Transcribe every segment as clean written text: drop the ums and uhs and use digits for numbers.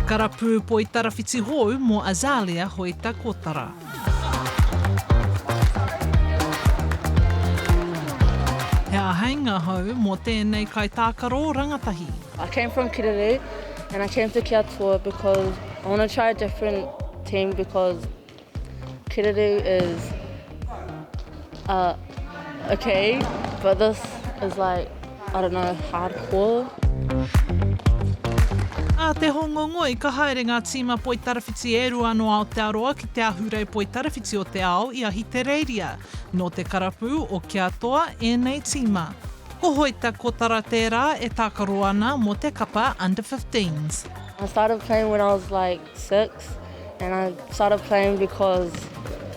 karapū poitarawhiti hou mō Azalea Hoeta Kotara. He āheinga hou mō tēnei kaitākaro rangatahi. I came from Kirere and I came to Kia Toa because I want to try a different team because Kirere is uh, okay, but this is like, I don't know, hardcore. Ā te Hōngongoi ka haere ngā tīma poitarawhiti e rua nō Aotearoa ki te Ahurei Poitarawhiti o te Ao i Ahitereiria. Nō te karapu o Kia Toa ēnei tīma. Ko Hoita Kotara tērā e tākaro ana mō te kapa Under 15s. I started playing when I was like 6 and I started playing because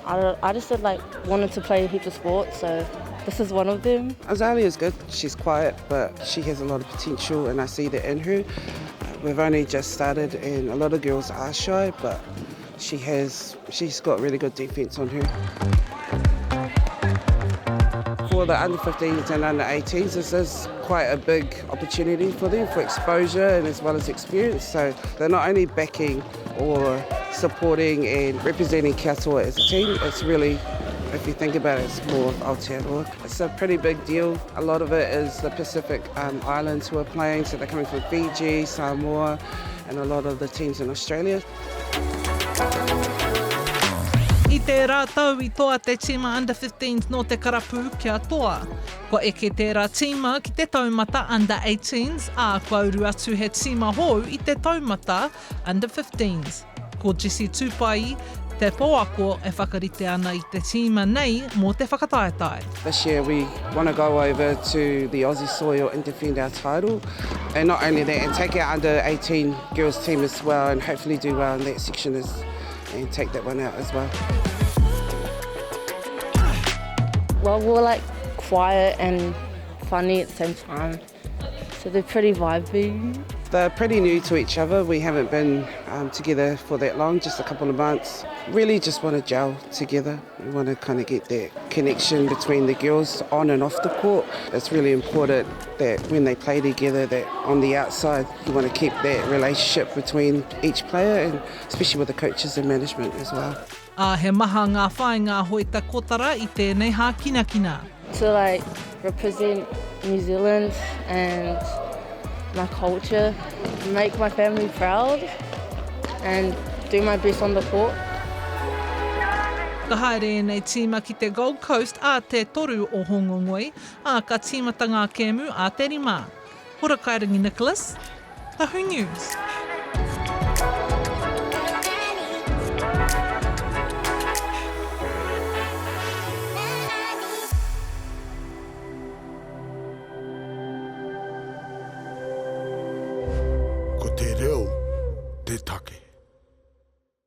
I, I just did like wanted to play heaps of sports so this is one of them. Azalea is good. She's quiet but she has a lot of potential and I see that in her. We've only just started and a lot of girls are shy but she has she's got really good defense on her. For the under 15s and under 18s, this is quite a big opportunity for them for exposure and as well as experience. So they're not only backing or supporting and representing Kia Toa as a team, it's really, if you think about it, it's more of Aotearoa. It's a pretty big deal. A lot of it is the Pacific um, Islands who are playing, so they're coming from Fiji, Samoa, and a lot of the teams in Australia. I tērā tau i toa te tīma Under 15s nō te karapu kia toa. Kua eke tērā tīma ki te taumata Under 18s, ā, kua uru atu he tīma hou i te taumata Under 15s. Ko Jesse Tupai te pouako e whakarite ana i te tīma nei mō te whakataetae. This year we want to go over to the Aussie soil and defend our title and not only that and take our under 18 girls team as well and hopefully do well in that section as, and take that one out as well. Well, we're like quiet and funny at the same time. So they're pretty vibey. They're pretty new to each other. We haven't been um, together for that long, just a couple of months. Really just want to gel together. We want to kind of get that connection between the girls on and off the court. It's really important that when they play together that on the outside you want to keep that relationship between each player and especially with the coaches and management as well. Ā, he maha ngā whāinga a Hoeta Kotara i tēnei hākinakina. To like represent New Zealand and my culture, make my family proud and do my best on the court. Ka haere ēnei tīma ki te Gold Coast ā te toru o Hōngongoi, ā, ka tīmata ngā kēmu ā te rima. Horakairangi Nicholas, Tahu News. Ko te reo te take.